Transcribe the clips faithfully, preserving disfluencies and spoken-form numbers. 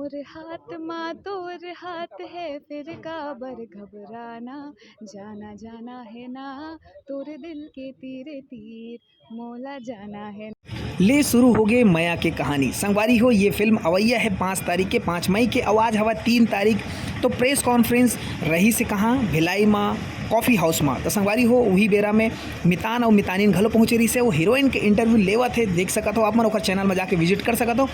तोर हाथ मा तोर हाथ है, फिर काबर घबराना, जाना जाना है ना, तोर दिल के तीरे तीर, मोला जाना है। ले शुरू होगे मया के कहानी। संगवारी हो, ये फिल्म अवैया है पाँच तारीख के, पाँच मई के, अउ आज हवा तीन तारीख। तो प्रेस कॉन्फ्रेंस रहिस हे कहाँ, भिलाई मा, कॉफी हाउस मा। तो संगवारी हो, उही बेरा में मितान अउ मितानिन घलो पहुँचे रहिस हे, वो हीरोइन के इंटरव्यू लेवत हे, देख सकत हो आप मन, ओकर चैनल में जाके विजिट कर सकत हो।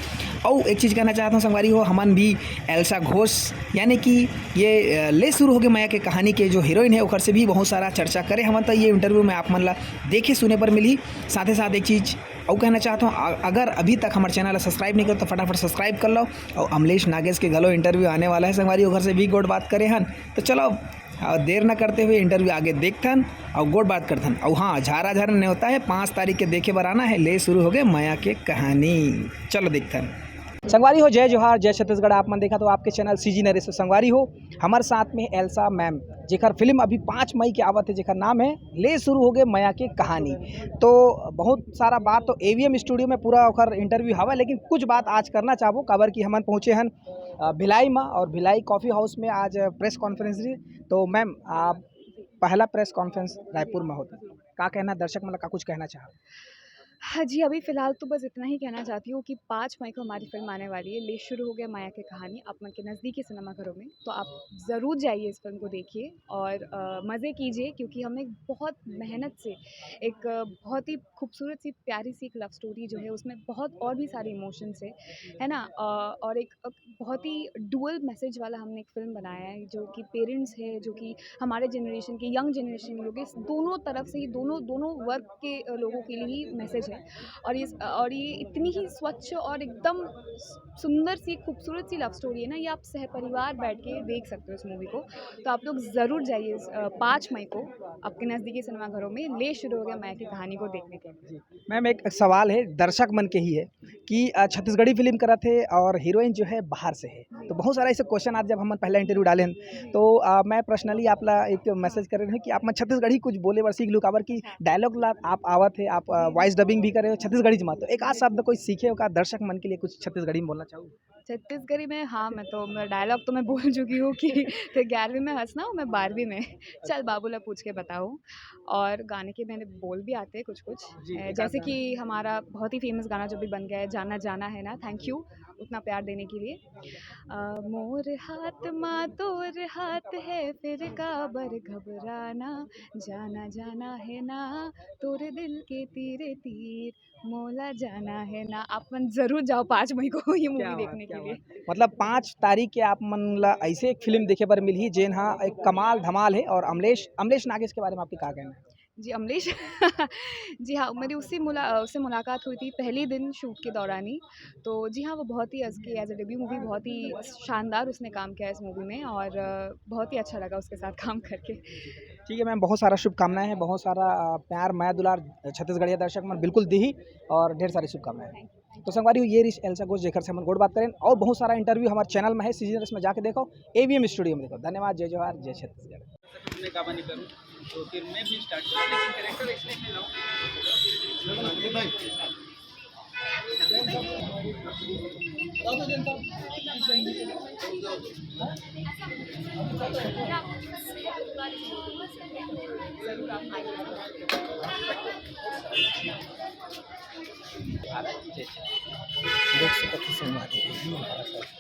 अउ एक चीज़ कहना चाहत हूँ संगवारी हो, हमन भी एल्सा घोष, यानी कि ये, अ, ले शुरू होगे मया के कहानी के जो हीरोइन है, ओकर से भी बहुत सारा चर्चा करे हमन, तो ये इंटरव्यू में आप मन ला देखे सुने बर मिलही। साथे साथ एक चीज़ अउ कहना चाहत हूँ, अ-, अगर अभी तक हमर चैनल ला सब्सक्राइब नहीं कर तो फटाफट सब्सक्राइब कर लो। अउ अमलेश नागेश के घलो इंटरव्यू आने वाला है संगवारी, ओकर से भी गोठ बात करे हन। तो चलो, अ, देर न करते हुए इंटरव्यू आगे देखथन अउ गोठ बात करथन। अउ हाँ, झारा झारा नेवता है, पाँच तारीख के देखे बर आना है, ले शुरू होगे मया के कहानी। चलो देखथन। संगवारी हो, जय जोहार, जय छत्तीसगढ़। आप मन देखत हो आपके चैनल सीजी नरेश। संगवारी हो, हमर साथ में एल्सा मैम, जेकर फिल्म अभी पाँच मई के आवत है, जेकर नाम है ले शुरू होगे मया के कहानी। तो बहुत सारा बात तो एवीएम स्टूडियो में पूरा ओकर इंटरव्यू हवा, लेकिन कुछ बात आज करना चाहबो, काबर कि हमन पहुँचे हन, अ, भिलाई में, और भिलाई कॉफी हाउस में आज प्रेस कॉन्फ्रेंस रही। तो मैम, आप पहला प्रेस कॉन्फ्रेंस रायपुर में होता, का कहना दर्शक मन ला, का कुछ कहना चाहत? हाँ जी, अभी फ़िलहाल तो बस इतना ही कहना चाहती हूँ कि पाँच मई को हमारी फिल्म आने वाली है, ले शुरू होगे मया के कहानी, आप मन के नज़दीकी सिनेमा घरों में। तो आप ज़रूर जाइए इस फिल्म को देखिए और, अ, मज़े कीजिए, क्योंकि हमने बहुत मेहनत से एक, अ, बहुत ही खूबसूरत सी, प्यारी सी एक लव स्टोरी जो है, उसमें बहुत और भी सारे इमोशंस है, है ना? अ, और एक, अ, बहुत ही डुअल मैसेज वाला हमने एक फिल्म बनाया है, जो कि पेरेंट्स है, जो कि हमारे जनरेशन के, यंग जनरेशन के लोग, इस दोनों तरफ से ही, दोनों, दोनों वर्ग के, अ, लोगों के लिए ही मैसेज है। और ये, और ये इतनी ही स्वच्छ और एकदम सुंदर सी, खूबसूरत सी लव स्टोरी है ना, ये आप सहपरिवार बैठ के देख सकते हो इस मूवी को। तो आप लोग ज़रूर जाइए इस, अ, पाँच मई को आपके नज़दीकी सिनेमा घरों में ले शुरू होगे मया के कहानी को देखने के लिए। मैम, एक सवाल है, दर्शक मन के ही है कि, अ, छत्तीसगढ़ी फिल्म करत है और हीरोइन जो है बाहर से है, तो बहुत सारा ऐसे क्वेश्चन आज जब हमन पहला इंटरव्यू डाले हन, तो, अ, मैं पर्सनली आप ला एक मैसेज करे रहे हूँ कि आप मन छत्तीसगढ़ी कुछ बोले बर सीख लू, काबर कि डायलॉग ला आप आवत है, आप, अ, वॉइस डबिंग भी करे हो छत्तीसगढ़ी मा, तो एक आध शब्द कोई सीखे हो का दर्शक मन के लिए कुछ छत्तीसगढ़ी में बोलना चाहू? छत्तीसगढ़ी में, हाँ, मैं तो, मैं डायलॉग तो मैं बोल चुकी हूँ कि "ते ग्यारहवीं में हंसना हो, मैं बारहवीं में।" चल बाबू ला पूछ के बताओ। और गाने के मैंने बोल भी आते हैं कुछ कुछ। जी, अ, एक आध जैसे गाना। कि हमारा बहुत ही फेमस गाना जो भी बन गया है, "जाना जाना है ना", थैंक यू उतना प्यार देने के लिए। अ, मोर हाथ मा तोर हाथ है, फिर काबर घबराना, जाना जाना है ना, तोर दिल के तीरे तीर, मोला जाना है ना। आप मन जरूर जाओ पाँच मई को ये क्या मूवी बात, देखने क्या के लिए। बात। मतलब पाँच तारीख के आप मन ला ऐसे एक फिल्म देखे बर मिलही, जेन हा एक कमाल धमाल है। और अमलेश, अमलेश नागेश के बारे में आपके का कहना है? जी, अमलेश। जी हाँ, मेरी उससे मुला-, अ, उससे मुलाकात हुई थी पहले दिन शूट के दौरान ही। तो जी हाँ, वो बहुत ही, उसकी एज अ डेब्यू मूवी बहुत ही शानदार उसने काम किया इस मूवी में और, अ, बहुत ही अच्छा लगा उसके साथ काम करके। ठीक है मैम, बहुत सारा शुभकामनाएं हैं, बहुत सारा, अ, प्यार, मया, दुलार छत्तीसगढ़िया दर्शक मन बिल्कुल दी ही और ढेर सारी शुभकामनाएं। तो संगवारी हो, ये रिस एल्सा घोष जेकर से हमन गोठ बात करें और बहुत सारा इंटरव्यू हमारे चैनल में है, सीजी नरेश में जाके देखो, एवीएम स्टूडियो में देखो। धन्यवाद, जय जोहार, जय छत्तीसगढ़। मैं का बनी करूँ, तो फिर मैं भी स्टार्ट करूँ, लेकिन कैरेक्टर एक्सप्लेन नहीं लाऊँ। देख सकत हो संगवारी हो, ये हमारा साथ।